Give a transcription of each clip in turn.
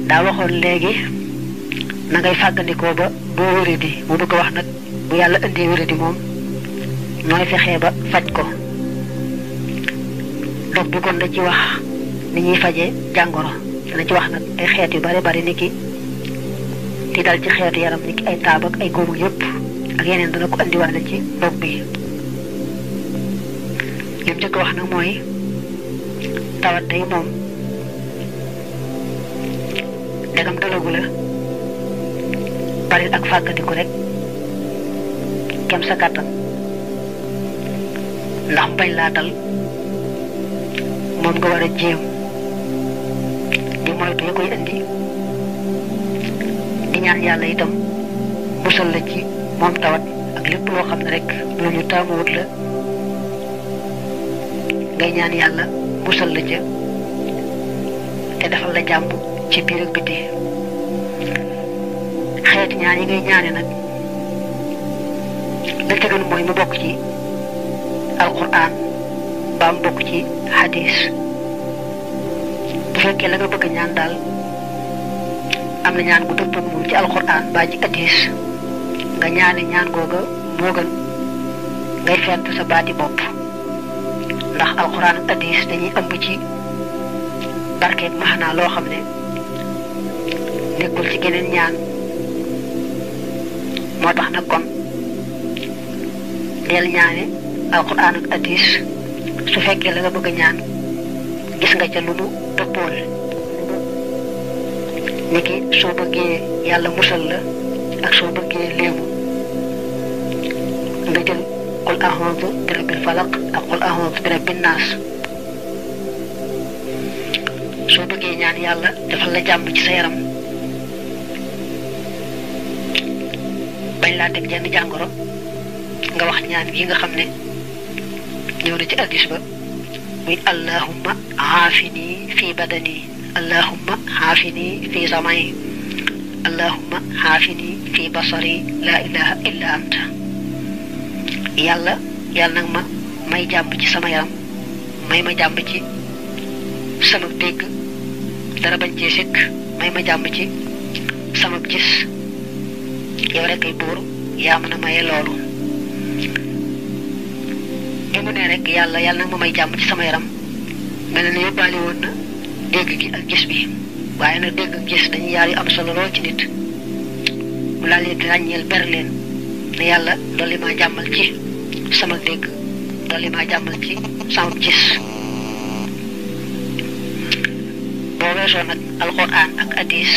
daa waxoon léegi na ngay fàggandikoo ba boo wéradi mu bëgg wax nag bu yàlla indee wéradi moom nooy fexee ba faj ko dog bi kon da ci wax ni ñuy faje jàngoro dana ci wax nag ay xeet yu bari bari niki di dal ci xeetu yaram niki ay taab ak ay góomu yëpp ak yeneen dana ko andiwaale ci dog bi lim njëkk wax nag mooy tawat day moom dagam dalagu la bari ak fàggandiku rek kem sa kàttan ndax bañ laa dal moom nga war a jéem di moytu ya koy indi di ñaan yàlla itam musal la ci moom tawat ak lépp loo xam ne rek lu ñu taamuwut la ngay ñaan yàlla musal la ca te defal la jàmm ci biir ak biti xeeti ñaan yi ngay ñaane nag la ca gën mooy mu bokk ci alquran ba mu bokk ci hadis bu fekkee la nga bëgg ñaan daal am na ñaan gu dëppoo moom ci alquran ba ci hadis nga ñaane ñaan googa moo gën ngay fent sa baati bopp ndax alquran ak hadis dañuy ëmb ci barkeeg maxanaa loo xam ne nekkul ci geneen ñaan moo tax nag kon del ñaane alquran ak hadis su fekkee la nga bëgg ñaan gis nga ca lu nu dëppool niki soo bëggee yàlla musal la ak soo bëggee léemu nga jël qul a'udhu bi rabbil falaq ak qul a'udhu bi rabbin nas soo bëggee ñaan yàlla defal la jàmm ci sa yaram bañ laa teg jenn jàngoro nga wax ñaan gi nga xam ne ñëw na ci hadis ba muy allahumma aafini fi badani allahumma aafini fi samai allahumma aafini fi basari la ilaha illa anta yàlla nag ma may jàmm ci sama yaram may ma jàmm ci sama dégg dara bañ cee sikk may ma jàmm ci sama gis yow rek ay buur yaa mën a maye loolu bi mu ne rek yàlla nag ma may jàmm ci sama yaram mel na ne yóbbaale woon na dégg gi ak gis bi waaye nag dégg ak gis dañuy yaar yu am solo lool ci nit mu laa leen di ràññeel ber leen ne yàlla dolli maa jàmmal ci sama dégg dolli maa jàmmal ci sama gis boo weesoo nag alquran ak hadis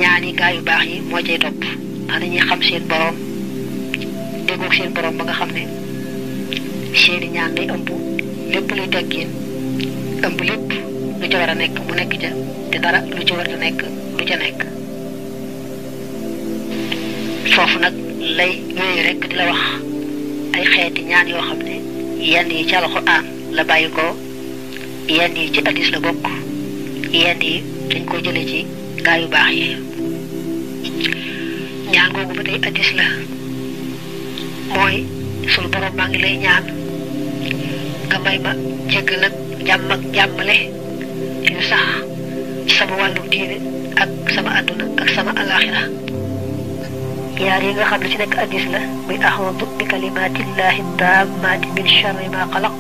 ñaani gaa yu baax yi moo cay topp ndax dañuy xam seen borom déggoog seen borom ba nga xam ne seeni ñaan day ëmb lépp luy teggin ëmb lépp lu ca war a nekk mu nekk ca te dara lu ci war a nekk lu ca nekk foofu nag lay yooyu rek di la wax ay xeeti ñaan yoo xam ne yenn yi ci alxuraan la bàyyi ko yenn yi ci hadis la bokk yenn yi dañ ko jële ci gaa yu baax yi ñaan googu ba tey hadis la mooy sunu borom maa ngi lay ñaan nga may ma jéggal ak jàmm ak jàmmale yu sax ci sama wàllu diine ak sama àdduna ak sama alaxira yaar yi nga xam ne ci nekk hadis la muy a'udhu bi kalimatillahi tammati min sharri ma xalaq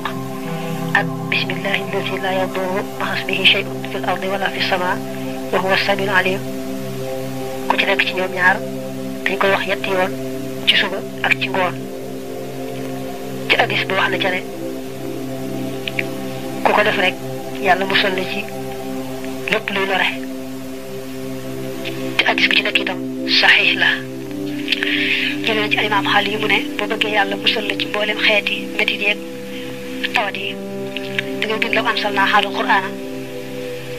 ak bismillahi alladi la yadurru ma'a ismihi shay'un fil ardi wala fis sama wa huwa as-sami'ul alim ku ci nekk ci ñoom ñaar dañ koy wax yetti yoon ci suba ak ci ngoon ci hadis bi wax na ca ne ku ko def rek yàlla musal la ci lépp luy lore te hadis bi ci nekk itam saxiix la jëlee na ci alimaam xaali yi mu ne boo bëggee yàlla musal la ci mboolem xeeti métit yeeg tawat yi da ngay bind law anzalnaa haazal qur'aana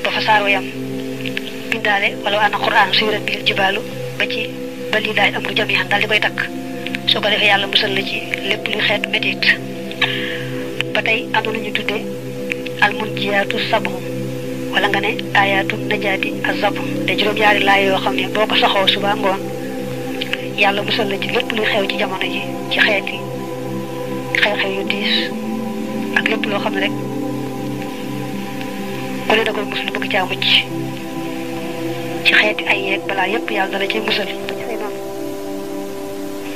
ba fa saar wa yam bindaale wala anna qur'aana suyirat bihil jibaalu ba ci ba lillaahi amru jamii'an daal di koy takk soo ko defee yàlla musal la ci lépp luy xeetu métit ba tey am na lu ñu tuddee almunjiyaatu sabu wala nga ne ayaatu najaati azabu te juróom-ñaari laay yoo xam ne boo ko saxoo suba ngoon yàlla musal la ci lépp luy xew ci jamono ji ci xeeti xew-xew yu diis ak lépp loo xam ne rek ku ne da koy mus lu bëgg caa mucc ci xeeti ay yeeg balaa yépp yàlla dala ci musal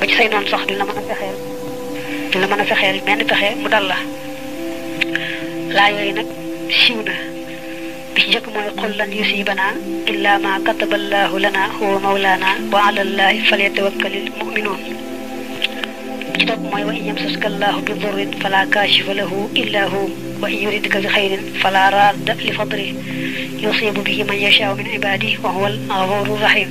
ba ci say noonu sax dina mën a fexeel benn pexe mu dal la laa yooyu nag siiw na bi ci njëkk mooy qul lan yusiibanaa illaa maa kataba allaahu lanaa huwa mawlaanaa wa alaa llaahi falyatawakkalil mu'minuun bi ci topp mooy wa in yamsaska allaahu bi durrin falaa kaashifa lahu illaa hu wa in yuridka bi xayrin falaa raadda li fadlihi yusiibu bihi man yashaa'u min ibaadihi wa huwal gafuuru rahiim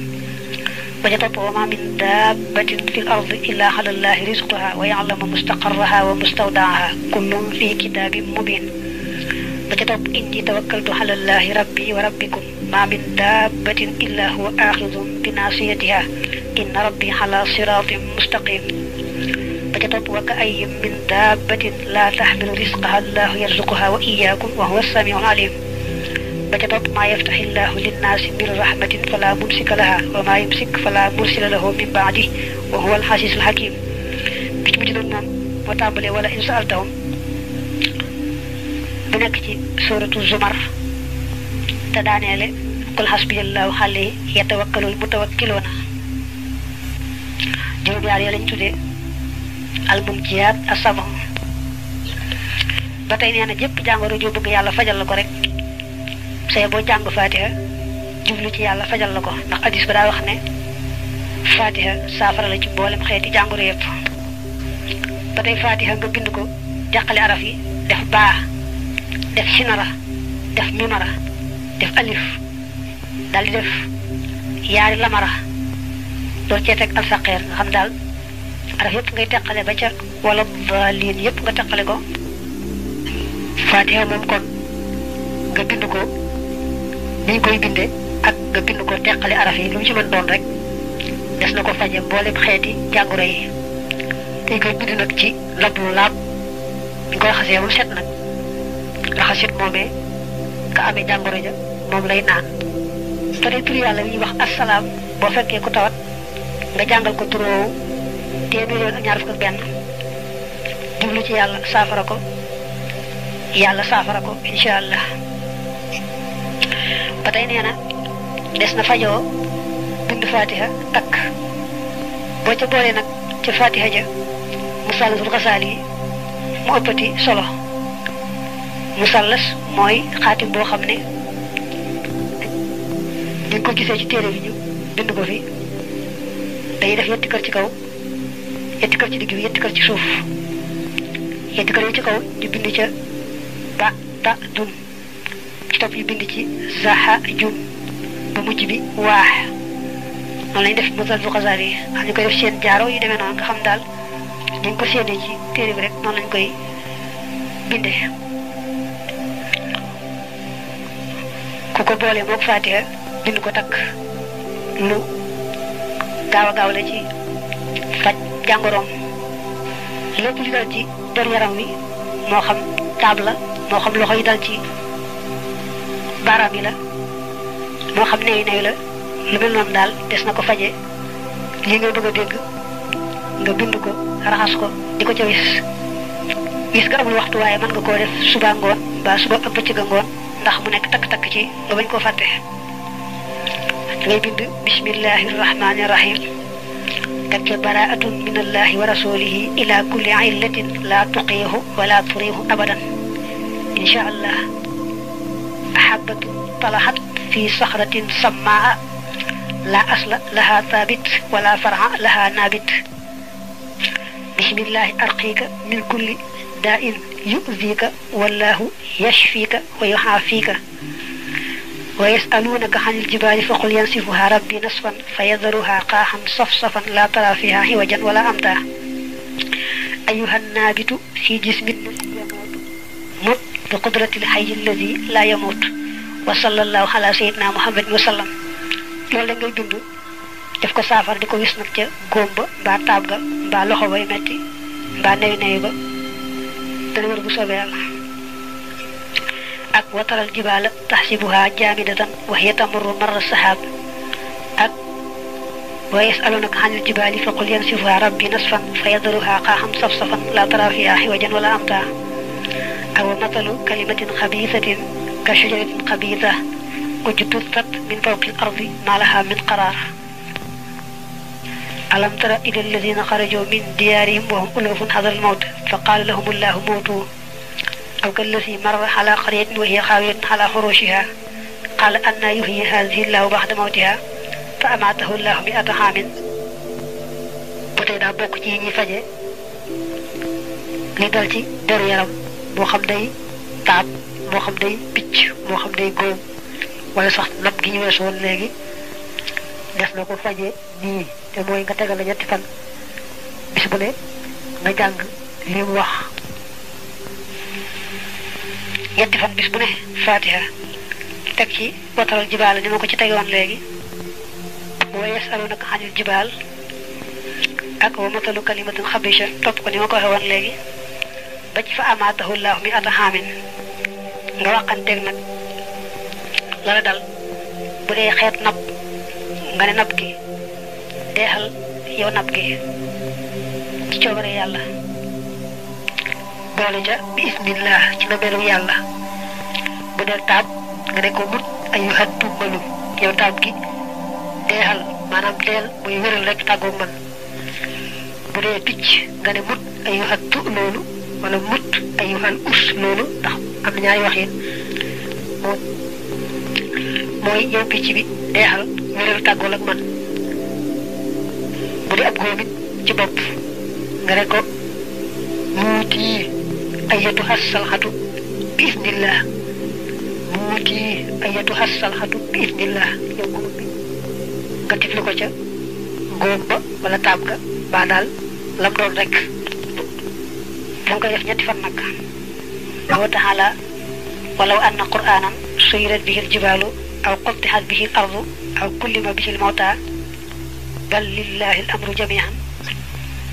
ba ca topp wa maa min daabbatin fil ardi illaa alaa llaahi rizquhaa wa ya'lamu mustaqarrahaa wa mustawda'ahaa kullun fii kitaabin mubiin ba ca topp inni tawakkaltu ala llaahi rabbi wa rabbikum maa min daabbatin illaa huwa aaxidun bi naasiyatihaa inna rabbi alaa siraatin mustaqiim ba ca topp wa ka'ayyin min daabbatin laa taxmilu rizqahaa llaahu yarzuquhaa wa iyyaakum wa huwa as-samii'ul aliim ba ca topp maa yaftaxi llaahu linnaasi min rahmatin falaa mumsika lahaa wa maa yumsik falaa mursila lahu min ba'dihi wa huwa al-aziizul hakiim bi ci mujj nag moom moo tàmbalee wala in sa'altahum bu nekk ci suuratu Zumar te daaneele qul hasbiyallaahu alayhi yatawakkalul mutawakkiluuna juróom yaar lañ tuddee al-munjiyaat as-sab'a ba tey nee na jëpp jàngoro ju bëgg yàlla fajal la ko rek say boo jàng Fatiha jublu ci yàlla fajal la ko ndax hadiis ba daa wax ne Fatiha saafara la ci mboolem xeeti jàngoro yëpp ba tey Fatiha nga bind ko jàqale araf yi def baa def sinara def mimara def alif daal di def yaari lamara door cee teg alsaqeer nga xam daal araf yëpp ngay teqale ba ca wala daalin yëpp nga teqale ko Fatiha moom kon nga bind ko ni ñu koy binde ak nga bind ko teqale araf yi lu mu ci mën doon rek des na ko faje mboolem xeeti jàngoro yi te koy bind nag ci lab lu laab ñu koy xasee mu set nag raxasit moomee ka amee jàngoro ja moom lay naan te dee tur yàlla yi ñuy wax assalaam boo fekkee ku tawat nga jàngal ko turoowu téeméer yoon ak ñaar fukk ak benn jublu ci yàlla saafara ko insha allah ba tey nee na des na fajoo bind Fatiha takk boo ca boolee nag ca Fatiha ja musallasul xasaali yi mu ëppati solo musallas mooy xaatim boo xam ne ñu ko gisee ci téere bi ñu bind ko fi dañuy def yetti kër ci kaw yetti kër ci digg bi yetti kër ci suuf yetti kër yi ci kaw ñu bind ca ba ta dun ci topp ñu bind ci zaha jum ba mujj bi waax noonu lañ def musallasul xasaali yi xam ñu koy def seen jaaro yu demee noonu nga xam daal dañ ko séenee ci téere bi rek noonu lañ koy bindee ku ko boole mook Fatiha bind ko takk lu gaaw a gaaw la ci faj jàngoroom lépp li dal ci der yaram wi moo xam taab la moo xam loxo yi dal ci baaraam yi la moo xam neeyu neeyu la lu mel noonu daal des na ko faje lii ngay bëgg a dégg nga bind ko raxas ko di ko ca wis nga amul waxtu waaye mën nga koo def suba ngoon mbaa suba ak bëccëg ngoon ndax mu nekk takk-takk ci nga bañ koo fàtte ngay bind bismillahi rahmani rahim teg ca baraatun min allahi wa rasulihi ila kulli illatin la tuqiihu wala turiihu abadan insha allah ahabatu talahat fi saxratin sammaa la asla laha thabit wala far'a laha nabit bismillahi arqiika min kulli daa'in yu'dhiika wallahu yashfiika wa yu'aafiika wa yas'aluunaka 'anil jibaali faqul yansifuhaa rabbii nasfan fayadharuhaa qaahan safsafan laa taraa fiihaa 'iwajan wala amtaa ayyuhan naabitu fii jismin mut bi qudratil hayyi alladhii laa yamuut wa sallallahu alaa sayyidinaa muhammadin wa sallam loolu la ngay bind def ko saafara di ko wis nag ca góom ba mbaa taab ga mbaa loxo bay metti mbaa newi newi ba dana wër bu soobee yàlla ak wataral jibaala taxsibuha jaamidatan wa hiya tamurru marra sahaab ak wa yasalunaka anil jibaali faqul yansifuha rabbi nasfan fa yadruha qaaxan safsafan laa taraa fiihaa iwajan wala amtaa aw matalu kalimatin xabiisatin ka shajaratin xabiisa وجدت من فوق الأرض ما لها من قرار ألم تر إلى الذين خرجوا من ديارهم وهم ألوف حذر الموت فقال لهم الله موتوا أو كالذي مر على قرية وهي خاوية على خروشها قال أن يحيي هذه الله بعد موتها فأماته الله 100 عام بوتي دا بوك ci ñi faje li dal ci deru yaram mo xam day taab mo xam day picc mo xam day góom wala sax nab gi ñu weesoon léegi def na ko faje nii te mooy nga tegal la ñetti fan bis bu ne nga jàng li mu wax ñetti fan bis bu ne fatiha teg ci wataral jibaal ni ma ko ci tegewoon léegi wa yasalunaka anil jibaal ak wa matalu kalimatin xabisha topp ko ni ma ko waxee woon léegi ba ci fa amaatahu llahu 100 aamin nga waxanteeg nag la la dal bu dee xeet nab nga ne nab gi deexal yow nab gi ci coobare yàlla boole ja bi ismillah ci na melu yàlla bu dee taab nga ne ko mut ayyuhat tummalu yow taab gi deexal maanaam deel muy wéral rek tàggoog man bu dee picc nga ne mut ayyuhat tu loolu wala mut ayyuhal us loolu ndax am na ñaari wax yi mooy yow picc bi deexal wéral tàggool ak man bu dee ab góomit ci bopp nga ne ko muuti ayatu hassalxatu bi isnillah muuti ayatu hassalxatu bi isnillah yow góomit bi nga tifli ko ca góom ba wala taab ga baa daal lam doon rek da nga koy def ñetti fan nag wa taala walaw anna qur'anan suyirat bihi aljibalu aw quttihat bihi al-ardu aw kullima bihi al-mawta bal lillahi al-amru jami'an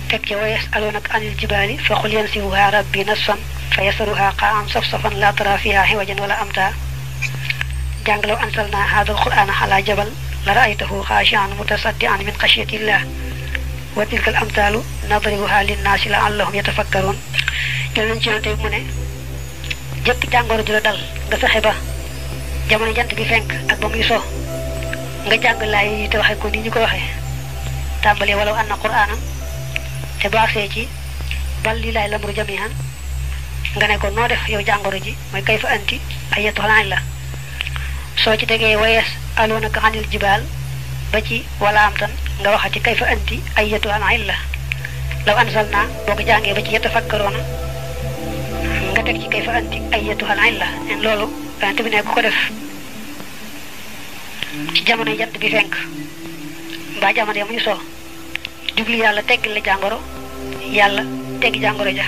teg ca wa yasalunaka anil jibali fa qul yansifuha rabbi nasfan fa yasaruha qa'an safsafan la tara fiha hiwajan wala amta jàng law anzalna hadha al-qur'ana ala jabal la ra'aytahu khashi'an mutasaddian min khashyati wa tilka al-amthalu nadribuha lin-nasi la'allahum yatafakkarun jël nañ ci yonte mu ne jëpp jàngoro ju la dal nga fexe ba jamono jant bi fenk ak ba muy so nga jàng laay yi te waxe ko ni ñu ko waxe tàmbalee walaw anna qur'anan te boo agsee ci bal lillahi al-amru jami'an nga ne ko noo def yow jàngoro ji mooy kayfa anti ayyatuhal illa soo ci tegee wayes alunaka anil jibaal ba ci wala am tan nga waxati kayfa anti ayyatuhal illa law anzalna boo ko jàngee ba ci yatafakkaruna nga teg ci kayfa anti ayyatuhal illa en loolu yonent bi ne ku ko def ci jamono jant bi fenk mbaa jamono ya muy so jubli yàlla teggil la jàngoro yàlla teggi jàngoro ja